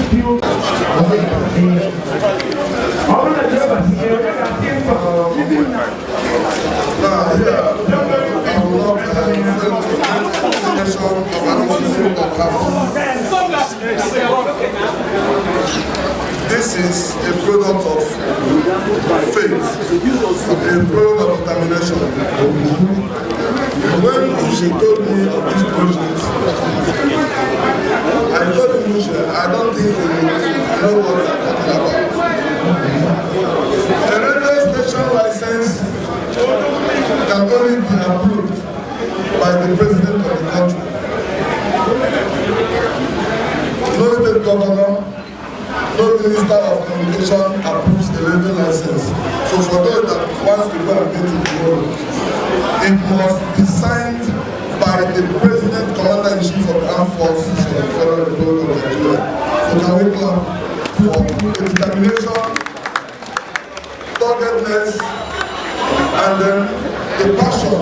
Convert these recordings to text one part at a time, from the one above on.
Ọ bụrụ na Jehova tinyere, onye ga-asị mba? Now, here, I will not presentation of an office of house. This is a product of faith, a product of determination. When Uche told me of this project, I told him, "Uche, I don't think you know what you're talking about." A radio station license can only be approved by the president of the country. No state governor, no minister of communication approves a radio license. So for those that wants to go and get it tomorrow, it must be signed by the president, commander-in-chief of the armed forces of the Federal Republic of Nigeria. So can we clap for the determination, doggedness, and then the passion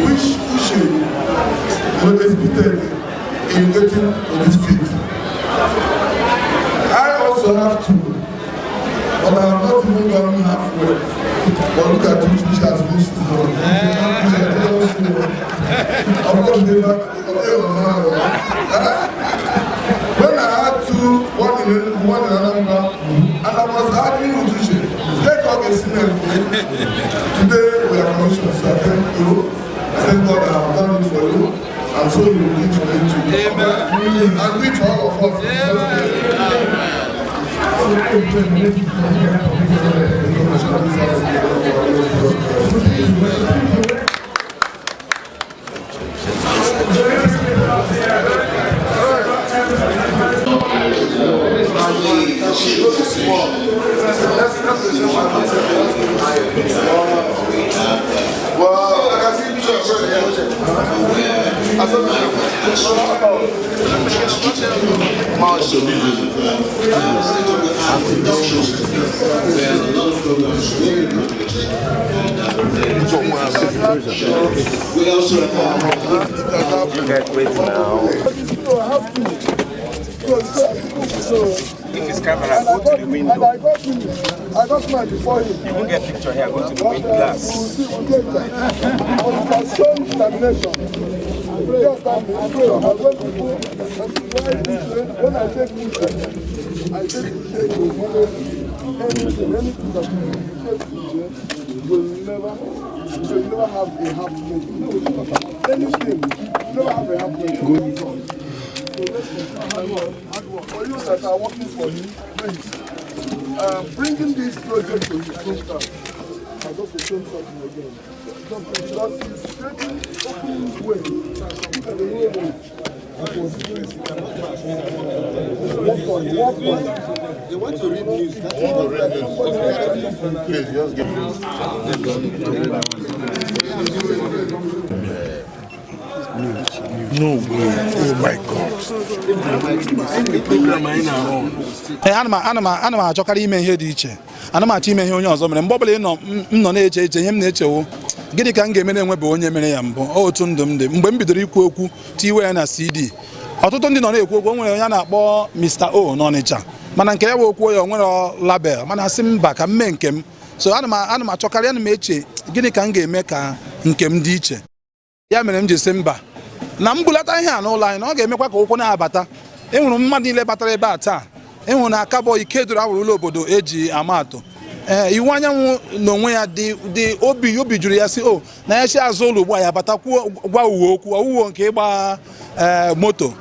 which Uche exhibited in getting to this feat. I also have to, but I have not even gone halfway. But look at Uche, Uche has finished his own. Of course, when I had two, one in Enugu, one in Anambra, and I was arguing with Uche, take all the cement. Today we are commissioned, so I thank you. I thank God I have done it for you, and so you will do it for me too. Amen. And do it for all of us. Amen. Well, I can see Bishop already. I saw Bishop. State-of-the-art production where a lot of programs will be produced and we also have You guys wait now. If it's camera, go to the window. And I got mine before him. You won't get picture here, go to the But window glass. we'll see, we'll get that. But it has shown determination. Yes, I'm pray. And when people, when I take Uche, I take Uche to follow anything, anything that you take Uche will never have a half measure. No, anything, never have a half measure. So let's continue hard work, hard work. For you that are working for him, please, bringing this project to his hometown has also shown something again. Because he's creating open way. Look at the whole way. Work on, work on. They want to read news. That is not Please, just give No way. Oh my God. Ee, ana m achọkarị ime ihe dị iche. Ana m achọ ime ihe onye ọzọ mere. Mgbe ọbụla ị nọ m nọ na-eche eche, ihe m na-echewo, gịnị ka m ga-eme na-enwebe onye mere ya mbụ? Ọ otu ndụ m dị. Mgbe m bidoro ikwu okwu tiwe ya na CD, ọtụtụ ndị nọ na-ekwu okwu. O nwere onye a na-akpọ Mr. O n'Ọnịcha, mana nke ya bụ okwu ya o nwere label, mana asị m mba, ka m mee nke m. So ana m achọkarị, ana m eche, gịnị ka m ga-eme ka nke m dị iche? Ya mere m ji sị mba, na m bulata ihe a n'ụlọ anyị, na ọ ga-emekwa ka ụkwụ na-abata. Ịhụrụ mmadụ niile batara ebe a taa, ịhụrụ na Akabọ Ikeduru awụrụ ụlọ obodo eji ama atụ. Ee, Iwuanyanwu n'onwe ya dị obi juru ya, sị o na ya si azụ ụlọ ugbu a ya batakwuo gwa uwe okwu ọwụwo nke ịgba ee moto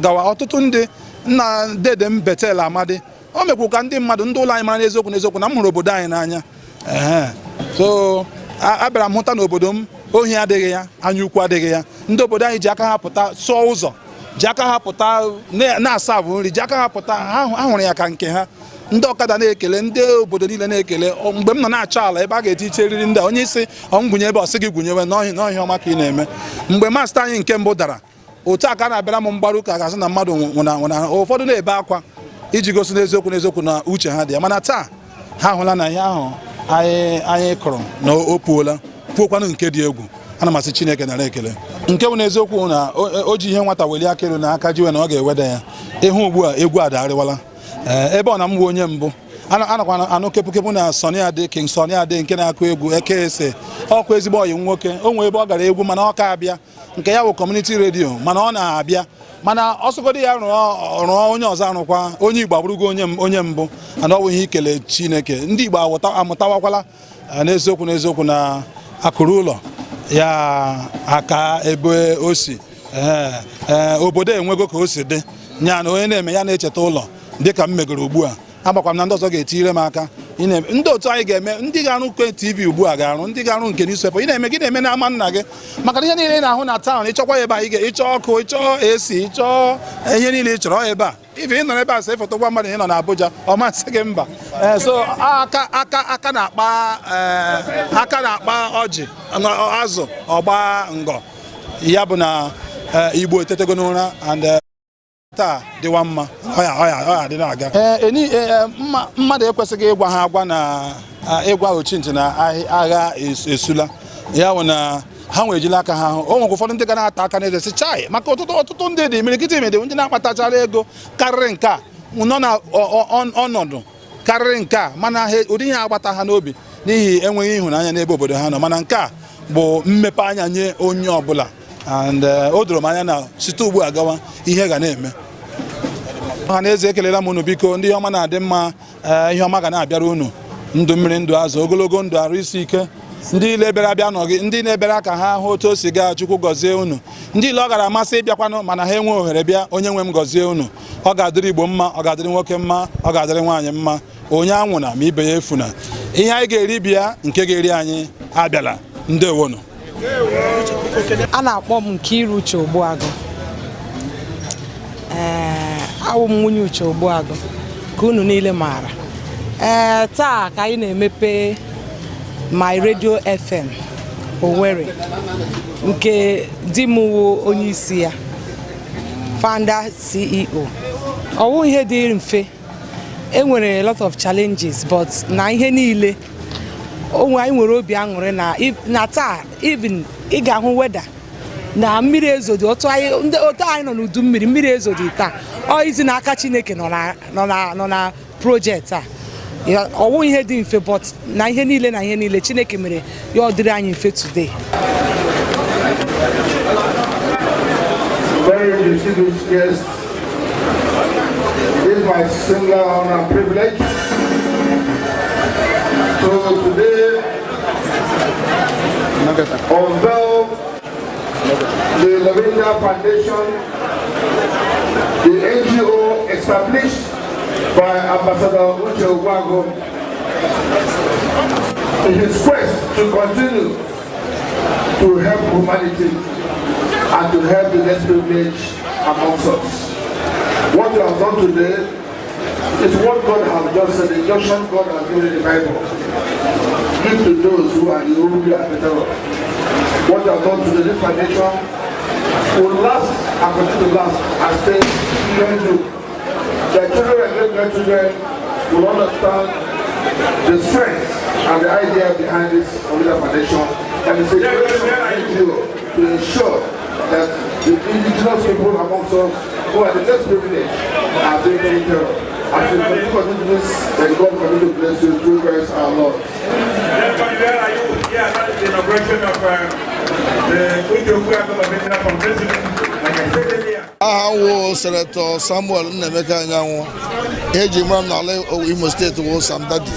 gawa. Ọtụtụ ndị nna dede m Betel Amadi, o mekwu ka ndị mmadụ, ndị ụlọ anyị mara n'eziokwu n'eziokwu na m hụrụ obodo anyị n'anya. Ehe, so abịara m hụta n'obodo m, ohi adịghị ya, anya ukwu adịghị ya. Ndị obodo anyị ji aka ha pụta sụọ ụzọ, ji aka ha pụta na-asa abụ nri, ji aka ha pụta. Ha hụrụ ya ka nke ha. Ndị ọkada na-ekele, ndị obodo niile na-ekele. Mgbe m nọ na-achọ ala ebe a ga-eti iche eriri ndị a, onye isi ọngwụnye ebe ọ sị gị gwunyewe n'ọhịa ọma ka ị na-eme. Mgbe mast anyị nke mbụ dara, otu a ka a na-abịara m mgbaru ka a ga-asị na mmadụ nwụna nwụna. Ụfọdụ na-ebe akwa iji gosi n'eziokwu n'eziokwu na uche ha dị ya. Mana taa ha ahụla na ihe ahụ anyị kụrụ na o puola, puokwanụ nke dị egwu. Ana m asị Chineke nara ekele. Nke bụ n'eziokwu na o ji ihe nwata welie aka elu na aka jiwe na ọ ga-eweda ya. Ịhụ ugbu a, egwu adarịwala. Ee, ebe ọ na m bụ onye mbụ anakwa anụ kepụkepụ na Sunny Ade, King Sunny Ade nke na-akụ egwu eke ese ọkwa ezigbo ọyị nwoke. O nwee ebe ọ gara egwu, mana ọ ka abịa nke ya bụ community radio, mana ọ na-abịa, mana ọsọgodi ya rụọ rụọ onye ọzọ arụkwa. Onye Igbo abụrụgo onye mbụ, ana ọ bụ ihe ikele Chineke. Ndị Igbo amụtawakwala n'eziokwu n'eziokwu na akụrụ ụlọ ya aka ebe o si. Ee, obodo enwego ka o si dị nya na onye na-eme ya na-echeta ụlọ dịka m megoro ugbu a. Agbakwa m na ndị ọzọ ga-etinyere m aka. Ndị otu anyị ga-eme, ndị ga-arụ nke TV ugbu a ga-arụ, ndị ga-arụ nke newspaper. Ị na-eme gị na-eme n'ama nna gị, maka na ihe niile ị na-ahụ na town, ịchọkwa ya ebe a. Ị ga-ịchọ ọkụ, ịchọ AC, ịchọ ihe niile ị chọrọ ebe a. Ife ị nọrọ ebe a sị foto gwa mmadụ ị nọ n'Abuja, ọ masị gị mba. Ee, so aka na-akpa, aka na-akpa ọjị azụ ọgba ngọ ya bụ na Igbo etetego n'ụra and taa dịwa mma. Ọya ọya ọya dị na-aga. Ee, mmadụ ekwesịghị ịgwa ha agwa na ịgwa ochintị na agha esula ya bụ na ha nwejila aka ha hụ. O nwekwa ụfọdụ ndị ga na-ata aka n'eze si chai, maka ọtụtụ ndị dị imirikiti ime dị ndị na-akpatachara ego karịrị nke a, nọ na ọnọdụ karịrị nke a, mana ụdị ihe agbata ha n'obi n'ihi enweghị ịhụnanya n'ebe obodo ha nọ. Mana nke a bụ mmepe anya nye onye ọbụla, and o doro m anya na site ugbu a gawa, ihe ga na-eme. Ọha na eze, ekelela m unu. Biko, ndị ọma na-adị mma, ihe ọma ga na-abịara unu. Ndụ mmiri, ndụ azụ, ogologo ndụ, arụ isi ike. Ndị ile bịara abịa nọ gị, ndị na-ebere ka ha hụ otu o si gaa, Chukwu gọzie unu. Ndị ile ọ gara amasị ịbịakwanụ mana ha enwe ohere bịa, onye nwe m gọzie unu. Ọ ga-adịrị Igbo mma, ọ ga-adịrị nwoke mma, ọ ga-adịrị nwaanyị mma. Onye anwụna ma ibe ya efuna. Ihe anyị ga-eri bịa, nke ga-eri anyị abịala. Ndewonu. A na-akpọ m Nkiru Uche Ogbuagụ. Ee, awụ m nwunye Uche Ogbuagụ ka unu niile maara. Ee, taa ka anyị na-emepe My Radio FM Owerri, nke di m wụ onye isi ya, founder CEO. Ọwụ ihe dị mfe, enwere a lot of challenges, but na ihe niile onwe anyị nwere obi aṅụrị na taa even ị ga-ahụ weather na mmiri ezo dị otu anyị ndị otu anyị nọ n'udu mmiri, mmiri ezo dị taa. Ọ izi n'aka Chineke nọ na project a. Ya, ọwụ ihe dị mfe, but na ihe niile Chineke mere ya ọ dịrị anyị mfe today. Very distinguished guests, it is my singular honor and privilege to today unveil the Lovinda Foundation, the NGO established by Ambassador Uche Ogbuagu in his quest to continue to help humanity and to help the less privileged amongst us. What you have done today is what God has just said, the injunction God has given in the Bible. Give to those who are the who are better off. What you have done today, this foundation will last and continue to last and stay children do. Their children and great grandchildren will understand the strength and the idea behind this Lovinda Foundation, and it's a great NGO to ensure that the indigenous people amongst us who are the less privileged are being taken care of. As we continue to do this, then God continue to bless you through Christ our Lord. Gentlemen, where are you? Yeah, that is the inauguration of the Uche Ogbuagu Lovinda Foundation. Like I said earlier. Aha wụ Senator Samuel Nnaemeka Anyanwụ. Ihe eji mara m n'ala Imo Steeti wụ Sam Daddy.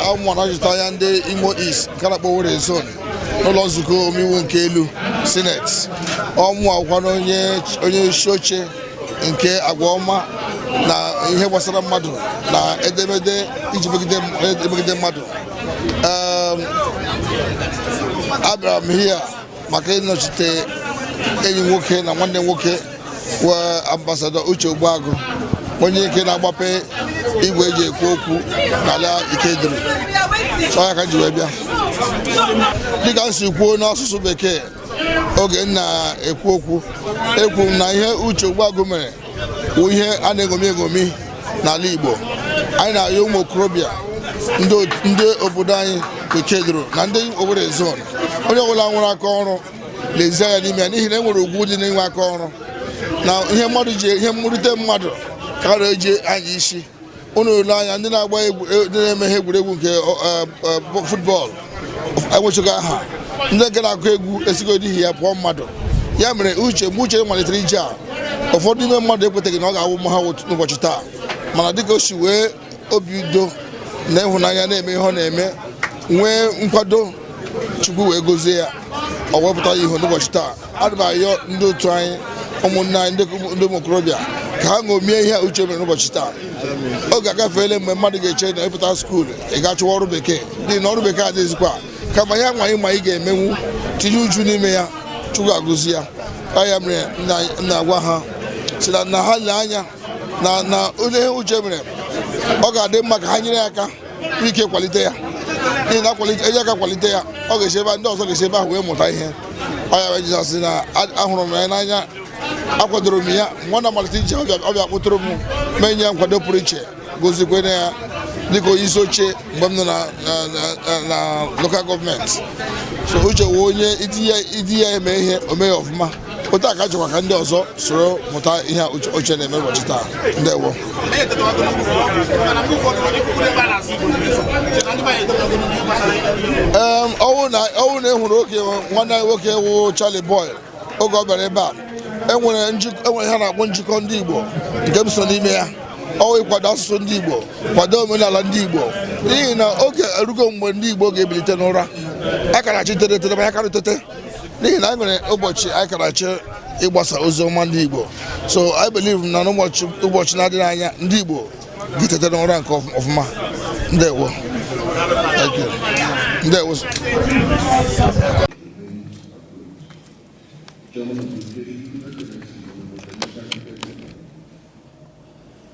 Amụ na-achịta anya ndị Imo East nke na-akpọ Owerri Zone n'ụlọ nzukọ omeiwu nke elu, Senate. Ọmụ akwụkwọ onye isi oche nke agwa ọma na ihe gbasara mmadụ na edemede iji megide mmadụ. Abịara m here maka ịnọchite enyi nwoke na nwanne nwoke wee Ambassador Uche Ogbuagụ, onye nke na-agbape igwe eji ekwu okwu n'ala Ikeduru. So ya ka m ji wee bịa. Dịka m si kwuo n'asụsụ Bekee oge m na-ekwu okwu, ekwu m na ihe Uche Ogbuagụ mere bụ ihe a na-egomi egomi n'ala Igbo. Anyị na-ayọ ụmụ okorobịa ndị obodo anyị Ikeduru na ndị Owerri Zone, onye ọbụla nwere aka ọrụ, lezie anya n'ime ya, n'ihi na e nwere ugwu dị n'inwe aka ọrụ. Na ihe mmadụ ji ihe mmụrite mmadụ ka eji anya isi. Unu ole anya ndị na-agba egwu, ndị na-eme ihe egwuregwu nke football enwechaghị aha, ndị nke na-akụ egwu esigo n'ihi ya pụọ mmadụ. Ya mere Uche, mgbe Uche malitere ije a, ụfọdụ n'ime mmadụ ekweteghị na ọ ga-awụ ha n'ụbọchị taa, mana dịka o si wee obi udo na ịhụnanya na-eme ihe ọ na-eme, nwee nkwado Chukwu wee gozie ya, ọ wepụta ya ihu n'ụbọchị taa. Ana m ayọ ndị otu anyị, ụmụnne anyị, ndị ụmụ okorobịa, ka ha ṅomie ihe a Uche mere n'ụbọchị taa. Oge agafeela mgbe mmadụ ga-eche na ịpụta school ị ga chụwa ọrụ bekee, n'ihi na ọrụ bekee adịghịzikwa. Kama ya nwa ịma ị ga-emenwu, tinye uju n'ime ya, Chukwu agụzi ya. Ọ ya mere m na-agwa ha si na ha lee anya na onye ihe Uche mere, ọ ga-adị mma ka ha nyere ya aka nwee ike kwalite ya, n'ihi na enye aka kwalite ya, ọ ga-esi ebe ndị ọzọ ga-esi ebe ahụ wee mụta ihe. Ọ ya mere Jizọs sị na ahụrụ m ya n'anya, akwadoro m ya mgbe ọ na-amalite ije. Ọbịa kpụtụrụ m, mee nye ya nkwado pụrụ iche, gozikwere ya dịka onye isi oche mgbe m nọ na local government. So Uche wee onye itinye ya eme ihe, o mee ya ọfụma. Otu a ka chọkwa ka ndị ọzọ soro mụta ihe a Uche na-eme ụbọchị taa. Ndewo. Ọwụ na ị hụrụ oke nwanne anyị nwoke wụ Charlie Boy, oge ọ bịara ebe a, enwere ihe a na-akpọ njikọ ndị Igbo nke m so n'ime ya. Ọwụ ịkwado asụsụ ndị Igbo, kwado omenala ndị Igbo, n'ihi na oge erugo mgbe ndị Igbo ga-ebilite n'ụra. A kara achị tete tete, ma ya karị tete, n'ihi na anyị nwere ụbọchị anyị kara achị ịgbasa ozi ọma ndị Igbo. So I believe na ụbọchị na-adịghị anya, ndị Igbo ga-etete n'ụra nke ọfụma. Ndewo. Thank you. Ndewo.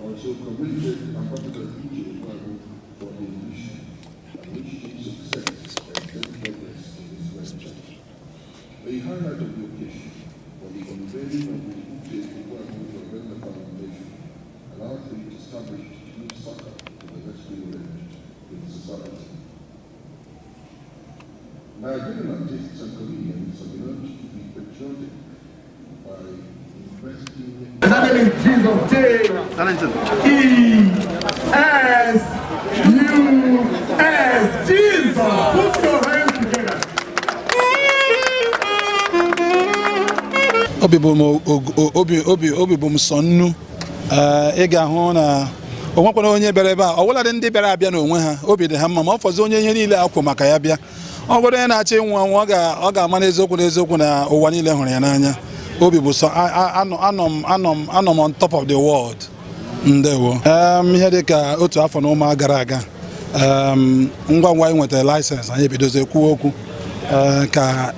Also commended Ambassador Uche Ogbuagu for his vision and wished him success and great progress in his venture. The highlight of the occasion was the unveiling of the Uche Ogbuagu November Foundation, an outreach established to give succor to the less privileged in society. Nigerian artists and comedians have been urged to be patriotic by investing. That name is Jesus. J E S U S. Jesus. Put your hands together. Obi bụ m sọ nnu. Ị ga-ahụ na o nwekwana onye bịara ebe a, ọ bụladị ndị bịara abịa n'onwe ha, obi dị ha mma. Ma ọ fọzi onye ihe niile akwụ maka ya bịa, ọ bụrụ onye na-achọ ịnwụ anwụ, ọ ga-ama n'eziokwu n'eziokwu na ụwa niile hụrụ ya n'anya. Obi bụ sọ anọ m on top of the world. Ndewo. Ihe dị ka otu afọ na ụma gara aga, ngwa ngwa anyị nwetara license, anyị ebidozie kwuo okwu ka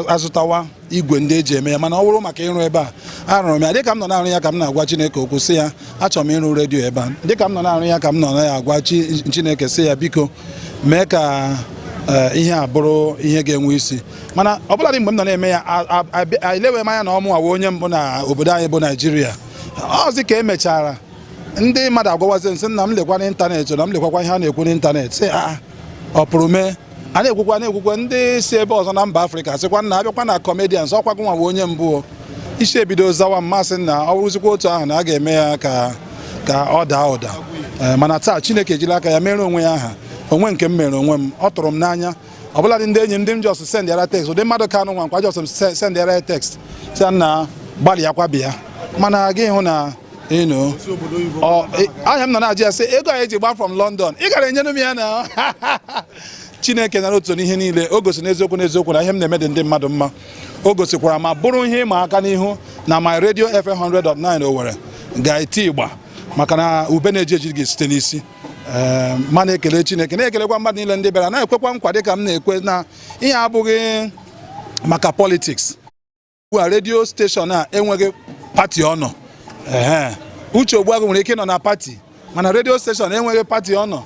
azụtawa igwe ndị eji eme ya. Mana ọ bụrụ maka ịrụ ebe a, arụrụ m ya. Dịka m nọ na-arụ ya ka m na-agwa Chineke okwu sị ya achọrọ m ịrụ redio ebe a. Dịka m nọ na-arụ ya ka m nọ na-agwa Chineke sị ya biko mee ka ihe a bụrụ ihe ga-enwe isi. Mana ọbụladị mgbe m nọ na-eme ya, elewe m anya na ọmụ awa onye mbụ na obodo anyị bụ Naijiria. Ọzi ka emechara, ndị mmadụ agwawazi nsị nna m lekwa n'ịntanetị, na m lekwakwa ihe a na-ekwu n'ịntanetị, sị a ọ pụrụ mee. A na-ekwukwa ndị si ebe ọzọ na mba Afrịka sịkwa nna abịakwa na comedians, ọkwa gị nwa onye mbụ. Isi ebido zawa mmasị na ọ bụrụzikwa otu ahụ na a ga-eme ya ka ọ daa ụda. Mana taa Chineke ejila aka ya mere onwe ya aha, onwe nke m mere onwe m. Ọ tụrụ m n'anya, ọbụladị ndị enyi m ndị m just sendịara text, ụdị mmadụ ka anụ nwa nkwa just sendịara text sị na gbalịakwa bịa. Mana gị hụ na ahịa m nọ na-ajụ ya sị ego a eji gba from London, ị gara enyere m ya na Chineke nara otu n'ihe niile. O gosi n'eziokwu n'eziokwu na ihe m na-eme dị ndị mmadụ mma. O gosikwara ma bụrụ ihe ịma aka n'ihu na my radio FM 100.9 Owerri ga-eti ịgba, maka na ube na-eji eji gị site n'isi. Ma na-ekele Chineke, na-ekelekwa mmadụ niile ndị bịara, na-ekwekwa nkwa dịka m na-ekwe na ihe abụghị maka politics. Ugbu a redio station a enweghị party ọ nọ. Uche Ogbuagu nwere ike ịnọ na party, mana redio station enweghị party ọ nọ.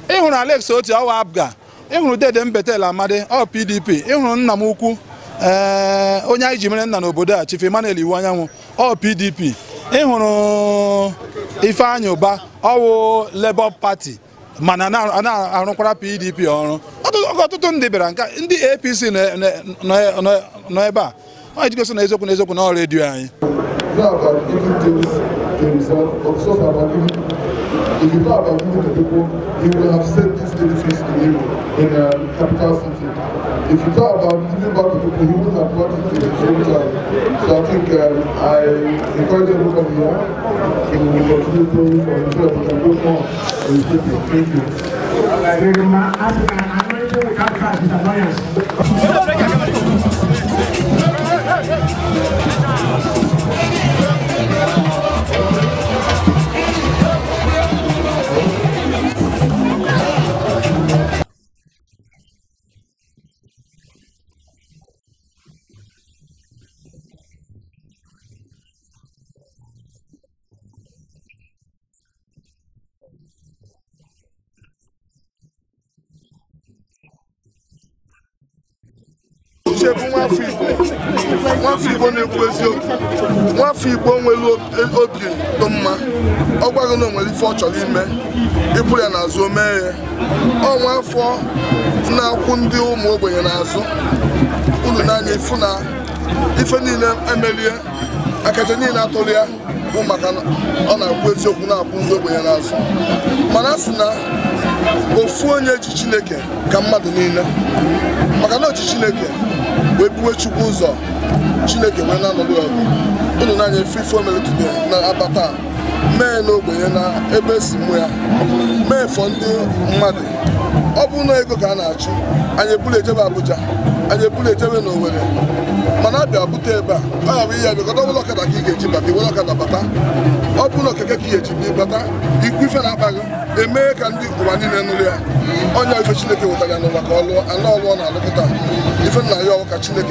Ị hụrụ Alex Oti, ọwa APGA. Ị hụrụ Dede Mbetel Amadi, ọ PDP. Ị hụrụ nna m ukwu, onye anyị ji mere nna n'obodo a, Chief Emmanuel Iwuanyanwu, ọ PDP. Ị hụrụ Ifeanyi Ụba, ọwụ Labour Party, mana a na-arụkwara PDP ọrụ. Ọtụtụ ndị bịara nka, ndị APC nọ ebe a. Ọ jigosi na eziokwu na eziokwu na ọ redio anyị. It's not about taking things to himself, but it's also about giving. If you thought about giving to people, he would have set this edifice in Imo, in capital city. If you thought about giving back to people, he wouldn't have brought it to his hometown. So I think I encourage everybody here to continue praying for him so that he can go on with his people. Thank you. Uche bụ nwafọ Igbo, nwafọ Igbo na-ekwu eziokwu, nwafọ Igbo nwere obi dị mma. Ọ gwaghị na o nwere ife ọ chọrọ ime, ịkwụrụ ya n'azụ, o mee ya. Ọ nwafọ na-akwụ ndị ụmụ ogbenye n'azụ. Unu n'anya ifu na ife niile emerie, akaja niile atụrụ ya bụ maka na ọ na-akwụ eziokwu, na-akwụ ndị ogbenye n'azụ. Mana a sị na ofu onye ji Chineke ka mmadụ niile, maka na oji Chineke wee buwe Chukwu ụzọ, Chineke wee na-anọdụ ọgụ. Unu n'anya ife ife omere today na abata mee n'ogbenye na ebe esi mụ ya mee fọ ndị mmadụ. Ọ bụrụ na ego ka a na-achụ, anyị ebulu ejebe Abuja, anyị ebulu ejebe n'Owerri, mana abịa bute ebe a. Ọ ya bụ ihe abịa ọ bụla ọkada ka ị ga-eji bata, iwere ọkada bata. Ọ bụrụ na okeke ka ị ga-eji bata, ikwu ife na-akpa gị, emee ka ndị ụwa niile nụrụ ya. Onye ife Chineke wetara ya n'ụwa ka ọ lụọ anụ ọlụọ na alụkịta ife nna ya ọwụ ka Chineke.